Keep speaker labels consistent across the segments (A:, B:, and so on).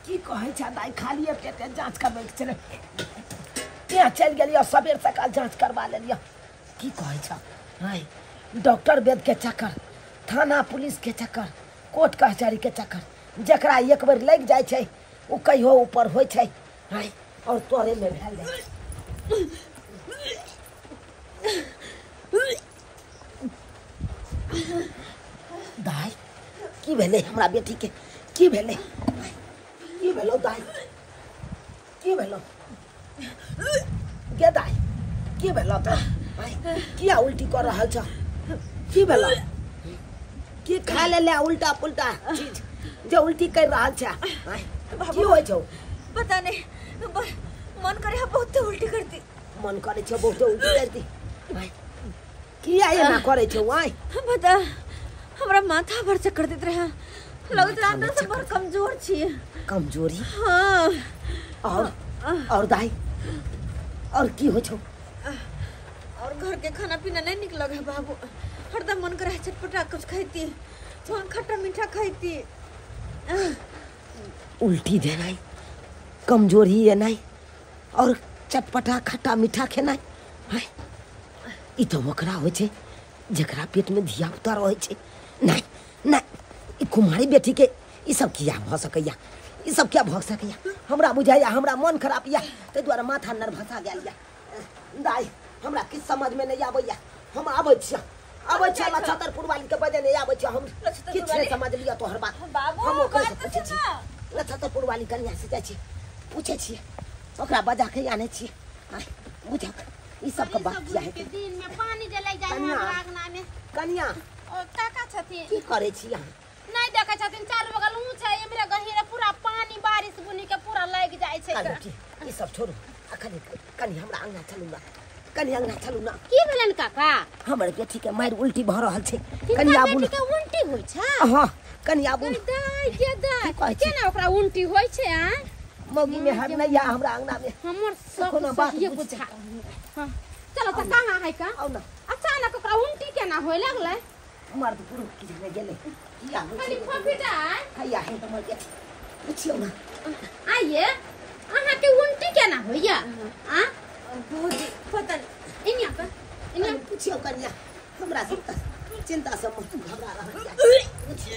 A: की कहै छै दाइ खालिए पेटे जाँच करबै के छलै यहाँ चलि गेलियै सबेर सकाल जाँच करबा लेलियै। की कहै छ आँय डॉक्टर वैद्य के चक्कर थाना पुलिस के चक्कर कोर्ट कचहरी के चक्कर जकरा एक बेर लागि जाइ छै ओ कहियो ऊपर होइ छै आँय और तोरे में भेल जाइ छै। दाइ की भेलै हमरा बेटी के की भेलै की भेलौ दाइ की भेलौ गे दाइ की भेलौ तोरा किया उल्टी कर रहल छ की भेलौ की खा लेले उल्टा पुल्टा चीज जे उल्टी कर रहल छ की होइ छौ
B: पता नहीं मन करे है बहुत उल्टी करती
A: मन करे छ बहुत उल्टी करती किया एना करे छौ आइ
B: पता हमरा माथा भर चक्कर देत रहे लगत रहा अंदर से बड़ कमजोर छी।
A: कमजोरी
B: हां
A: और दाई और की हो छौ
B: और घर के खाना पीना नहीं निक लगे बाबू हरदम मन करे चटपटा कुछ खाइती थोड़ा खट्टा मीठा खाइती।
A: उल्टी देनाई कमजोरी एनाई और चटपटा खट्टा मीठा खेनाई ई तो ओकरा होइ छै जकरा पेट में धिया पुता रहै छै। नहीं नहीं ई कुमारी बेटी के ई सब किया भऽ सकैया ई सब किया भऽ सकैया हमरा बुझाइया हमरा मन खराब या ताहि दुआरे माथा नर्भसा गेल या। दाइ हमरा किछु समझ में नहीं आबैया हम आबै छियै लछतरपुर वाली के बजे नहीं आबै छियै हम किछु नहीं समझ लिअ तोहर बात हम ओकरा से पूछै छियै लछतरपुर वाली कनिया से जाइ छियै पूछै छियै ओकरा बजा के आनै छियै बुझक ई सब के बात किया है
C: दिन में पानी जलै जाइ हमरा अंगना में
A: कनिया
C: ओ काका छथिन
A: की करै छी अहाँ
C: नहीं देखै छथिन चारू बगल ऊंच है इमरे गहीरे पूरा पानी बारिश बुनी के पूरा लागि जाइ छै।
A: ई सब छोड़ू अखन कनि हमरा अंगना चलू ना कनि अंगना चलू ना।
C: की भेलन काका
A: हमर बेटी के मारि उल्टी भऽ रहल छै कनि आबू
C: बेटी के उल्टी होइ छै
A: हां कनि आबू
C: दाइ के दाइ केना ओकरा उल्टी होइ छै आ
A: मौगी में हर नहीं या हमरा अंगना में
C: हमर सब
A: बात
C: सहिए बुझा। हां चलो त कहां है का
A: आउ ना
C: अचानक ओकरा उल्टी केना होय लागलै
A: मर्द पुरुष की जाने गेलै किया होइ
C: कनि फोफी दाइ
A: हैया है हमर बेटी पुछियौ ना
C: आइए अहाँ के उल्टी केना होइया आ
B: बहुत पता नहीं
C: इन्या पर इन्या
A: पुछियौ कनिया हमरा सब चिंता से मन घबरा रहल छै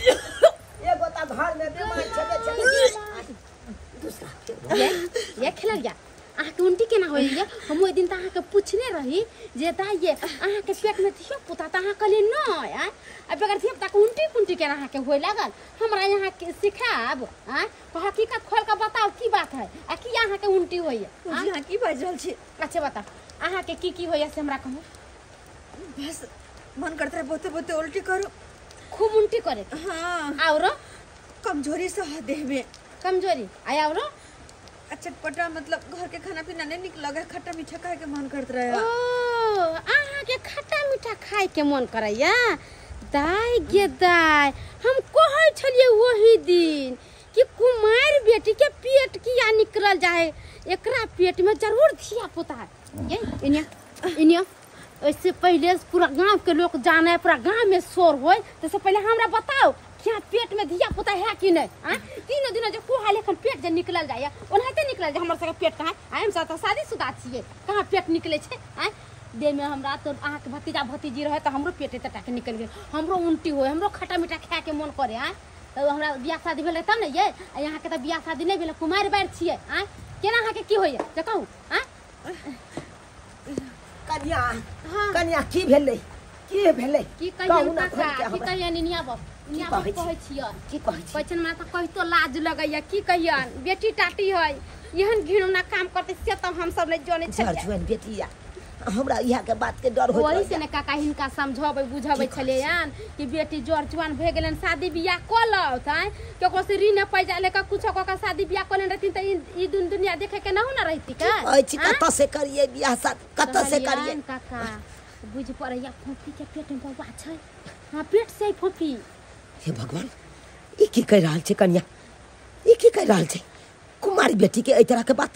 A: एगो त घर में बीमार छै बेचारी दूसरा
C: ये खेलल जा अहाँ के उल्टी केना होइया हम ओहि दिन त अहाँ के पूछने रही जे दाइ ये अहाँ के पेट में धिया पुता त अहाँ कहलियै नहि आ आ बगैर धिया पुता के उल्टी पुल्टी केना अहाँ के होय लागल हमरा यहाँ के सिखाब आ हकीकत खोल के बताओ की बात है आ की अहाँ के उल्टी होइया
B: अहाँ की बाजि रहल छी।
C: अच्छा बताओ अहाँ के की होइया से हमरा कहू।
B: बस मन करता है बहुते बहुते उल्टी करू
C: खूब उल्टी करे
B: हां
C: और
B: कमजोरी से देह में
C: कमजोरी आय और
B: चटपटा मतलब घर के खाना पीना नहीं निक लगे खट्टा मीठा खाए के मन करत रहे।
C: ओ अहाँ के खट्टा मीठा खाए के मन करैया दाइ गे दाइ हम कहै छलियै ओही दिन कि कुमार बेटी के पेट किया निकलल जाए एकरा पेट में जरूर धिया पुता ये इन्या इन्या इससे पहले पूरा गांव के लोग जाने पूरा गांव में शोर होय तो से पहले हमरा बताओ क्या पेट में धिया पुता है कि नहीं आ तीनों दिन जो कोहा लेखन पेट जे निकलल जाय ओनाहिते निकलल जाय हमर सबके पेट कहाँ आ हम सब त शादीशुदा छियै कहाँ पेट निकले छै आ देह में हमरा तो अहाँ के भतीजा भतीजी रहे त हमरो पेटे तटा के निकल गेल हमरो उल्टी होय हमरो खट्टा मीठा खाए के मन करे आ त हमरा बियाह शादी भेलै तब ने ये आ यहाँ के त बियाह शादी नहीं भेलै कुमारि बारि छियै आ केना अहाँ के की होइया से कहू आ
A: कनिया कनिया की भेलै की भेलै
C: की कहियन काका की कहियन निनिया बाप निनिया बाप कहै छियन
A: की कहै छी
C: कहै छन हमरा त कहितो लाज लगैया की कहियन बेटी टाटी है एहन घिनौना काम करते से त हम सब नहीं जानै छलियै
A: जर बेटी या हमरा इहा के बात के डर होइत
C: ओही से ने काका हिनका समझाबै बुझाबै छलियन कि बेटी जर जुआन भए गेलन शादी बियाह कऽ लौथ आँय केकरो से ऋण पैसा लेके कुछो कऽ के शादी बियाह कऽ लेने रहथिन त ई दुनिया देखे के नहु न रहती का
A: कहै छी कतऽ से करियै बियाह शादी कतऽ से करियै
C: काका बुझ पड़ैया फोफी के पेट में बौआ छै हां पेट से फोफी।
A: हे भगवान ई की कहि रहल छै कनिया ई की कहि रहल छै कुमारी बेटी के एहि तरह के बात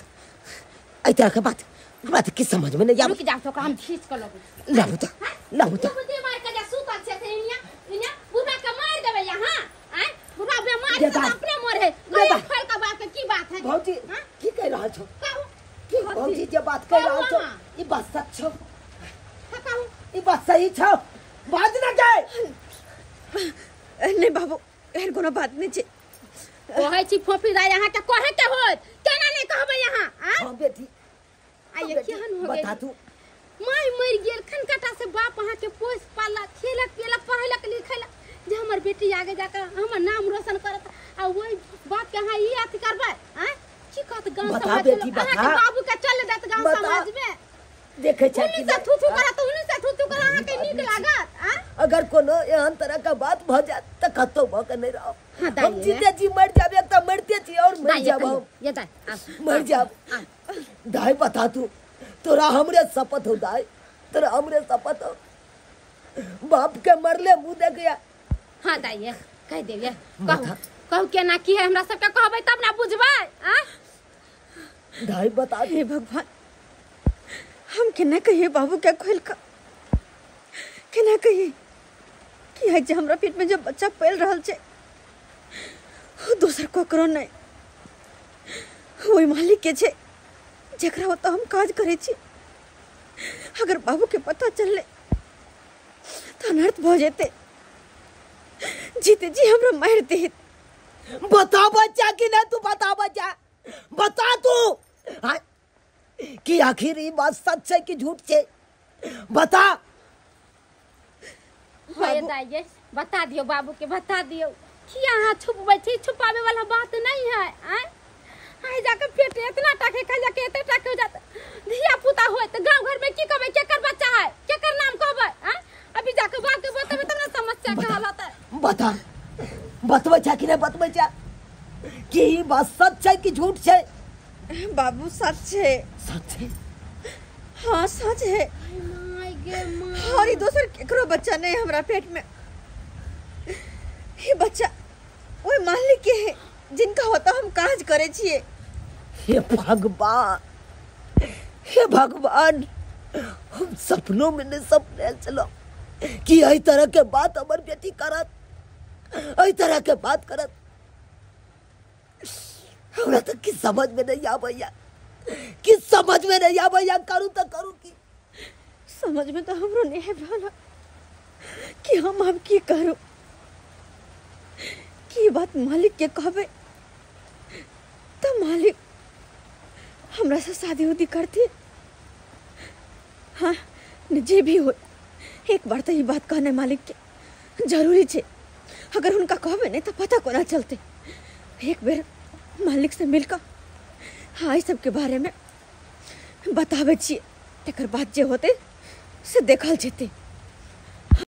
A: एहि तरह के बात हमरा त किछु समझ में नहीं आबै।
C: रुक जा तो हम खींच के लगू
A: लाबू त लाबू त
C: बुद्धि मार के जा सुतल छै से इन्या इन्या बुढ़ा के मार देबै यहाँ आय बुढ़ा बेमार
A: गे
C: छै
A: दाइ।
C: अपने मरे
A: गे दाइ।
C: खोल के बाप के की बात।
A: सही छौ? बाज ना जाए।
B: नहीं बाबू, एहन कोनो बात नहीं छै।
C: कहै छी फोफी दाइ अहाँ के कहे के होत, केना नहीं कहबै अहाँ?
A: हां बेटी,
C: आ ये केहन हो गेल
A: बता तू?
C: माय मरि गेल खनकटा से बाप अहाँ के पोस पालक, खेलक पियलक, पढ़ेलक लिखेलक, जे हमर बेटी आगे जाकर हमर नाम रोशन करत, आ वही बाप के अहाँ ई अथी करबै? आँ की कहत गांव समाज? अहाँ के बाबू के चल देत गांव समाज में
A: देखे छै
C: कि से थू थू करत, उन्हीं से थू थू कर अहाँ के नीक लागत? आँ
A: अगर कोनो एहन तरह का बात भ जात त कतौ भ के नहीं रहब। हम जीते जी मर जाबे त मरते छी और मर जाब।
C: ये दाई
A: मर जाब। दाई बता तू, तोरा हमरे शपथ हो दाई, तोरा हमरे शपथ हो, बाप के मरले मुंह देख गया।
C: हां दाई ये कह देबे, कहू कहू केना की है, हमरा सबके कहबै तब ना बुझबै। आ
A: दाई बता।
B: हे भगवान, हम केना कहिए बाबू के खोल के, केना कहिए कि है जे हमरा पेट में जब बच्चा पल रहल छै दोसर ककरो नहीं, वही मालिक के छै जकरा ओतऽ हम काज करै छी। अगर बाबू के पता चलले तऽ अनर्थ भऽ जेतै, जीते जी हमरा मारि देत।
A: बता बच्चा कि नहीं तू, बता बच्चा, बता तू कि आखिर ई बात सच है कि झूठ छै? बता।
C: दाई बता दियो बाबू के, बता दियो कि अहाँ छुपबै छी, छुपावे वाला बात नहीं है। आँ आइ जाके पेट इतना टाके खा जाके एते टाके हो जात, धिया पुता होय त गांव घर में की कहबै, केकर बच्चा है, केकर नाम कहबै? आँ अभी जाके बाप के बतेबै तब ना समस्या के हल होतै।
A: बता, बतबै छै कि नहीं बतबै छै कि ई बात सच छै कि झूठ छै?
B: बाबू सच छै।
A: सच छै?
B: हाँ सच है।
C: My गे माय,
B: और ई दोसर केकरो बच्चा नहीं हमरा पेट में, ये बच्चा ओहि मालिक के है जिनका होता हम काज करे छिए।
A: हे भगवान, हे भगवान, हम सपनों में नहीं सपने चलो कि एहि तरह के बात हमर बेटी करत, एहि तरह के बात करत। हमरा तो कि समझ में नहीं आबैया, कि समझ में नहीं आबैया, करू तो करू की।
B: समझ में तो हमरो नहीं आबि रहल कि हम अब की करू, की बात मालिक के कहबै तो मालिक हमरा से शादी उदी करती। हाँ जे भी हो, एक बार तो ये बात कहने मालिक के जरूरी छे। अगर उनका कहबे नहीं तो पता कोना चलते। एक बेर मालिक से मिलकर हाँ सब के बारे में बताबै छियै, तकर बाद जे होते से देखल जेतै।